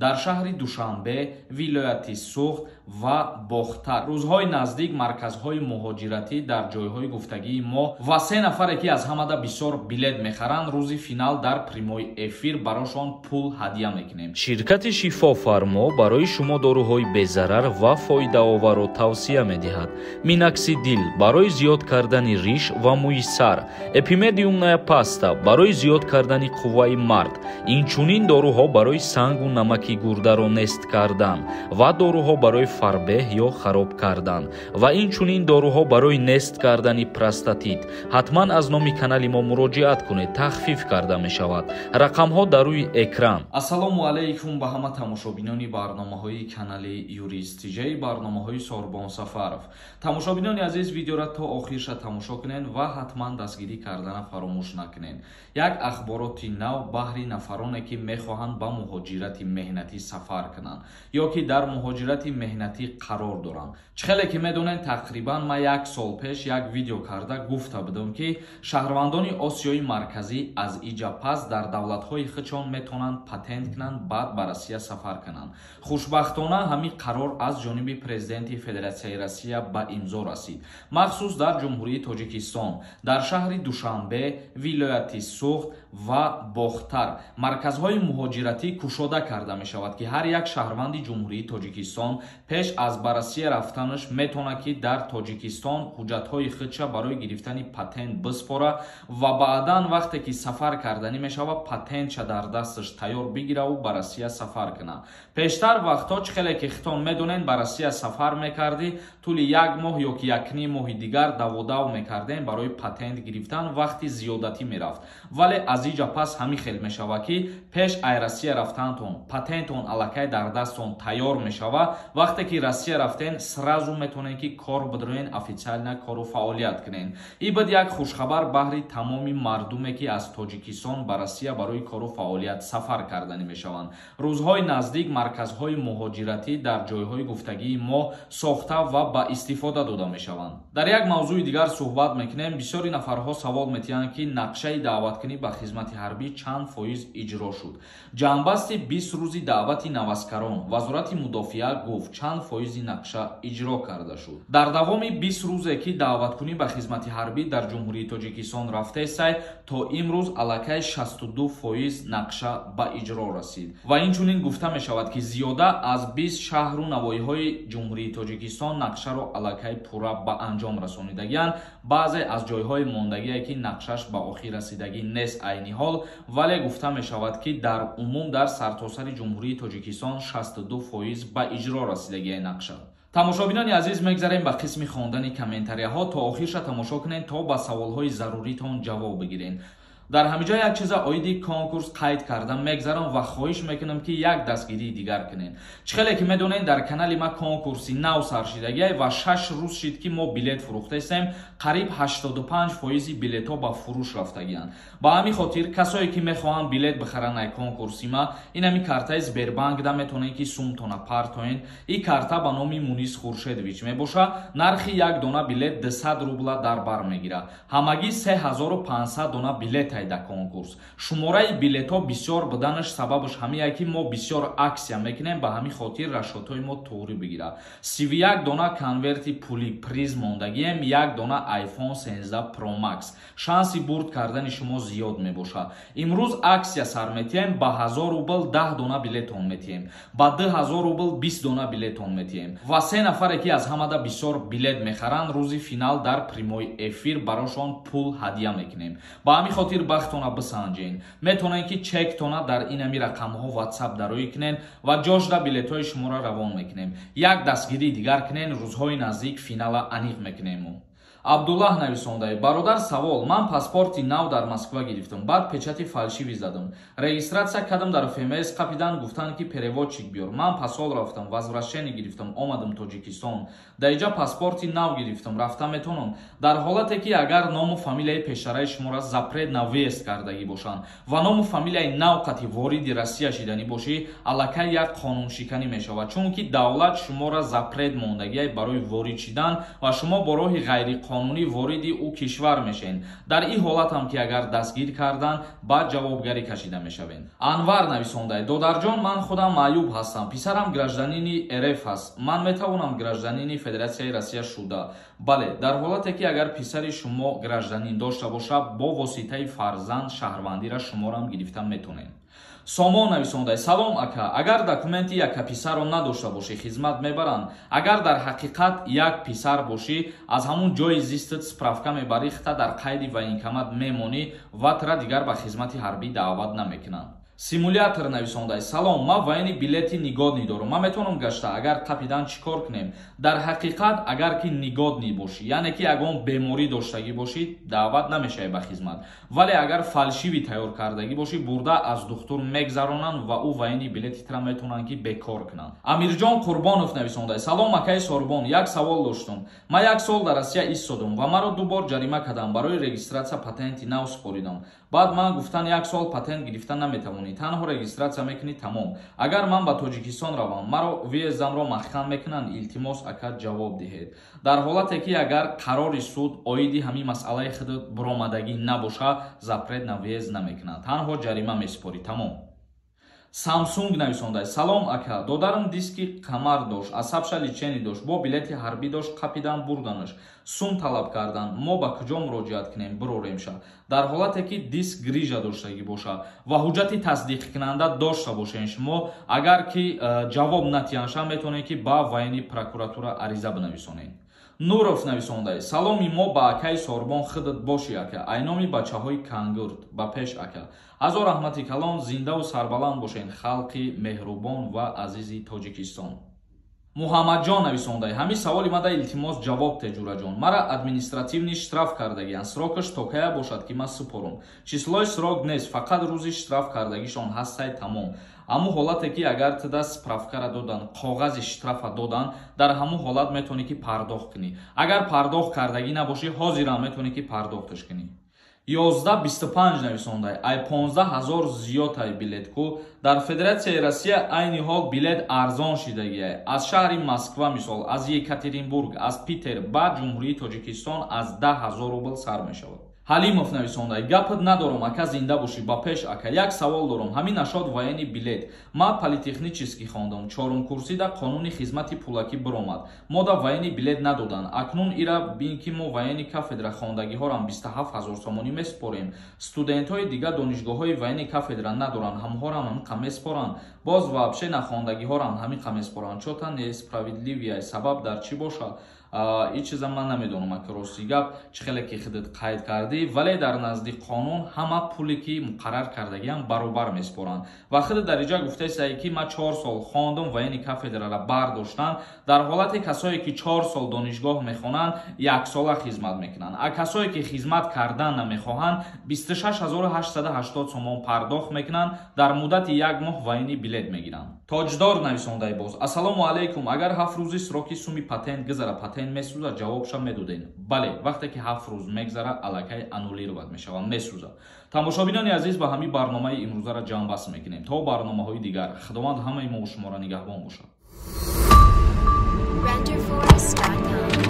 Дар шаҳри Душанбе, вилояти Суғд ва Бохтар. Рӯзҳои наздик марказҳои муҳоҷиратӣ дар ҷойҳои гуфтагии мо ва се нафаре ки аз ҳамада бисёр билет мехаранд, рӯзи финал дар прямой эфир барошон пул ҳадя мекунем. Ширкати Шифофармо барои шумо доруҳои безарар ва фоидаоварро тавсия медиҳад. Миноксидил барои зиёд кардани риш ва мӯи сар, эпимедиумная паста барои зиёд кардани қувваи мард, инчунин доруҳо барои сангу намаки гурдаро нест кардан ва доруҳо барои фарбеҳ ё хароб кардан ва инчунин доруҳо барои нест кардани простатит. Ҳатман аз номи канали мо муроҷиат кунед, тахфиф карда мешавад. Рақамҳо дар рӯи экран. Ассалому алайкум ба ҳама тамошобинони барномаҳои канали Юрист Тиҷаи, барномаҳои Сорбон Сафаров. Тамошобинони азиз, видеоро то охирша тамошо кунед ва ҳатман дастгирӣ кардана фаромӯш накунед. Як ахбороти нав баҳри нафароне ки мехоҳанд ба муҳоҷирати меҳнатӣ сафар кунанд ё ки дар муҳоҷирати меҳнатӣ қарор доранд. Чӣ хеле ки медонед, тақрибан ман як сол пеш як видео карда гуфта будам, ки шаҳрвандони Осиёи Марказӣ аз иҷа пас дар давлатҳои худшон метавонанд патент кунанд, баъд ба Россия сафар кунанд. Хушбахтона ҳамин қарор аз ҷониби президенти Федератсияи Россия ба имзо расид. Махсус дар Ҷумҳурии Тоҷикистон, дар шаҳри Душанбе, вилояти Суғд ва Бохтар марказҳои муҳоҷиратӣ кушода карда мешавад, ки ҳар як шаҳрванди Ҷумҳурии Тоҷикистон пеш аз ба Россия рафтанаш метавонад, ки дар Тоҷикистон ҳуҷҷатҳои худша барои гирифтани патент биспора ва баъдан вақте ки сафар карданӣ мешавад, патентша дар дасташ тайёр бигираву ба Россия сафар кунад. Пештар вақтҳо, чӣ хеле ки хитон медонед, ба Россия сафар мекардӣ, тӯли як моҳ ё ки якним моҳи дигар даводав мекардем барои патент гирифтан, вақти зиёдатӣ мерафт. Вале аз иҷа пас ҳамин хел мешавад, ки пеш ай Россия рафтантон патентон аллакай дар дастон тайёр мешавад. Вақте ки Россия рафтен, сразу метавонед, ки кор бидроен, официально кору фаъолият кунед. И буд як хушхабар баҳри тамоми мардуме, ки аз Тоҷикистон ба Россия барои кору фаъолият сафар карданӣ мешаванд. Рӯзҳои наздик марказҳои муҳоҷиратӣ дар ҷойҳои гуфтагии мо сохта ва ба истифода дода мешаванд. Дар як мавзӯи дигар суҳбат мекунем. Бисёри нафарҳо савол метиҳанд, ки нақшаи даъваткунӣ ба хизмати ҳарбӣ чанд фоиз иҷро шуд. Ҷамъбасти 20 рӯзи даъвати наваскарон, Вазорати мудофиа гуфт, чанд фоизи нақша иҷро карда шуд. Дар давоми 20 рӯзе ки даъваткунӣ ба хизмати ҳарбӣ дар Ҷумҳурии Тоҷикистон рафтесай, то имрӯз аллакай 62% нақша ба иҷро расид. Ва инчунин гуфта мешавад, ки зиёда аз 20 шаҳру навоиҳои Ҷумҳурии Тоҷикистон нақшаро аллакай пурра ба анҷом расонидагианд. Баъзе аз ҷойҳои мондагие, ки нақшаш ба охир расидагӣ нест айни ҳол, вале гуфта мешавад, ки дар умум дар сартосари Ҷумҳурии Тоҷикистон 62% ба иҷро расидагии нақша. Тамошобинони азиз, мегзарем ба қисми хондани комментарияҳо. То охирша тамошо кунед, то ба саволҳои заруритон ҷавоб бигиред. Дар ҳамин ҷо як чиза оиди конкурс қайд карда мегзарам ва хоҳиш мекунам, ки як дастгирии дигар кунед. Чӣ хеле ки медонед, дар канали ма конкурси нав саршидагиай ва 6 рӯз шид, ки мо билет фурӯхтаистем. Қариб 85 фоизи билетҳо ба фурӯш рафтагианд. Ба ҳамин хотир касое ки мехоҳанд билет бихаранд ай конкурси ма, инами картаи Сбербанкда метавонед, ки сумтона партоен. И карта ба номи Мунис Хуршедович мебошад. Нархи як дона билет 200 рубла дар бар мегирад. Ҳамагӣ 3500 дона билет ай дар конкурс. Шумораи билетҳо бисёр буданаш сабабаш ҳамие, ки мо бисёр акция мекунем, ба ҳамин хотир расчётҳои мо туғрӣ бигирад. 31 дона конверти пулӣ приз мондагием, як дона iPhone 13 Pro Max. Шанси бурд кардани шумо зиёд мебошад. Имрӯз акция сар метиҳем: ба 1000 рубл 10 дона билетон метиҳем, ба 2000 рубл 20 дона билетон метиҳем ва се нафаре ки аз ҳамада бисёр билет мехаранд, рӯзи финал дар прямой эфир барошон пул ҳадя мекунем. Ба ҳамин хотир бахтона бисанҷен. Метавонед, ки чектона дар инами рақамҳо WhatsApp дароӣ кунед ва ҷошда билетҳои шуморо равон мекунем. Як дастгирии дигар кунед, рӯзҳои наздик финала аниқ мекунему. Абдуллаҳ нависондаи: «Бародар, савол. Ман паспорти нав дар Москва гирифтам, баъд печати фальшивый задам, регистрация кардам. Дар ФМС қапидан, гуфтанд, ки переводчик биёр. Ман посол рафтам, возвращение гирифтам, омадам Тоҷикистон, дар иҷа паспорти нав гирифтам. Рафта метавонам?» Дар ҳолате ки агар ному фамилияи пештараи шуморо запрет на въезд кардагӣ бошанд ва ному фамилияи нав қати вориди Россия шиданӣ бошӣ, аллакай як қонуншиканӣ мешавад, чунки давлат шуморо запрет мондагиай барои ворид шидан ва шумо бо роҳи ғайриқонунӣ ғайриқонунӣ вориди ӯ кишвар мешавед. Дар ин ҳолат ҳам ки агар дастгир кардан, ба ҷавобгарӣ кашида мешавед. Анвар нависондай: додарҷон, ман худам маъюб ҳастам, писарам гражданини РФ ҳаст, ман метавонам гражданини Федератсияи Россия шуда? Бале, дар ҳолате ки агар писари шумо гражданин дошта бошад, бо воситаи фарзанд шаҳрвандиро шуморам гирифта метонед. Сомон нависондай: салом ака, агар документи яка писарро надошта бошӣ, хизмат мебаранд? Агар дар ҳақиқат як писар бошӣ, аз ҳамун ҷои зистат справка мебарӣ, хита дар қайди военкомат мемонӣ ва тра дигар ба хизмати ҳарбӣ даъват намекунанд. Симулятор нависондай: салом, ман военный билети негодный дорам, ман метавонам гашта, агар қапидан чӣ кор кунем? Дар ҳақиқат агар ки негодный бошӣ, яъне ки ягон беморӣ доштагӣ бошӣ, даъват намешавӣ ба хизмат. Вале агар фальшивый тайёр кардагӣ бошӣ, бурда аз духтур мегзаронанд ва ӯ военный билети тра метавонанд ки бекор кунанд. Амирҷон Қурбонов нависондай: салом акаи Сорбон, як савол доштум. Ман як сол дар Россия истодум ва маро 2 бор ҷарима кардам, барои регистратсия патенти нав супоридам. Баъд ман гуфтан як сол патент гирифта наметавонӣ, танҳо регистратсия мекунӣ, тамом. Агар ман ба Тоҷикистон равам, маро въездамро маҳкам мекунанд? Илтимос ака, ҷавоб диҳед. Дар ҳолате ки агар қарори суд оиди ҳамин масъалаи худ буромадагӣ набошад, запрет на въезд намекунанд, танҳо ҷарима месупорӣ, тамом. Самсунг нависондай: салом ака, додарам диски камар дошт, асабша лечение дошт, бо билети ҳарбӣ дошт, қапидан бурданаш, сум талаб кардан, мо ба куҷо муроҷиат кунем, бироремша? Дар ҳолате ки диск грижа доштагӣ бошад ва ҳуҷҷати тасдиқкунанда дошта бошед, шумо агар ки ҷавоб натиҳанша, метавонед ки ба военный прокуратура ариза бинависонед. Нуров нависондай: саломи мо ба акаи Сорбон, худат бошӣ ака, айноми бачаҳои Кангурд, ба пеш ака. Ҳазор раҳмати калон, зиндаву сарбаланд бошед, халқи меҳрубон ва азизи Тоҷикистон. Муҳаммадҷон нависондай: ҳамин саволи мада илтимос ҷавоб те, ҷураҷон. Мара административный штраф кардагиян, срокаш то кая бошад ки ман супорум? Числои срок нест, фақат рӯзи штраф кардагишон ҳастай, тамом. Ҳамун ҳолате ки агар туда справкара додан, коғази штрафа додан, дар ҳамун ҳолат метавонӣ ки пардохт кунӣ. Агар пардохт кардагӣ набошӣ, ҳозирам метавонӣ ки пардохташ кунӣ. 1125 нависондай: ай 15 000 зиёд ай билет ку? Дар Федератсияи Россия айни ҳол билет арзон шидагиай. Аз шаҳри Москва, мисол, аз Екатеринбург, аз Питер ба Ҷумҳурии Тоҷикистон аз 10 000 рубл сар мешавад. Ҳалимов нависондай: гапат надорам ака, зинда бошӣ, ба пеш ака. Як савол дорам, ҳамин насчёт военный билет. Ман политехнический хондам, чорум курсида қонуни хизмати пулакӣ биромад, мо да военный билет надоданд. Акнун ира бин ки мо военный кафедра хондагиҳорам 27 000 сомонӣ месупорем, студентҳои дигар донишгоҳҳои военный кафедра надоранд, ҳамҳорам ҳамин қа месупоранд, боз вообще нахондагиҳорам ҳамин қа месупоранд. Чё-то несправедливый, сабаб дар чӣ бошад? Ин чиза ман намедонам ака, рости гап, чӣ хеле ки худат қайд кардӣ, вале дар назди қонун ҳама пуле ки муқаррар кардагиам баробар месупоранд. Ва худ дар иҷа гуфтаисае ки ман 4 сол хондум, военный кафедрара бардоштанд. Дар ҳолате касое ки 4 сол донишгоҳ мехонанд, яксола хизмат мекунанд, а касое ки хизмат кардан намехоҳанд, 26 880 сомон пардохт мекунанд, дар муддати як моҳ военный билет мегиранд. Тоҷдор нависондай боз: ассалому алайкум, агар 7 рӯзи сроки суми патент гузара, патент месӯзад? Ҷавобша медодем. Бале, вақте ки 7 рӯз мегзара, аллакай аннулировать мешавад, месӯзад. Тамошобинони азиз, ба ҳамин барномаи имрӯзаро ҷамъбаст мекунем. То барномаҳои дигар Худованд ҳамаи мо шуморо нигаҳбон бошад. Renderforest.com.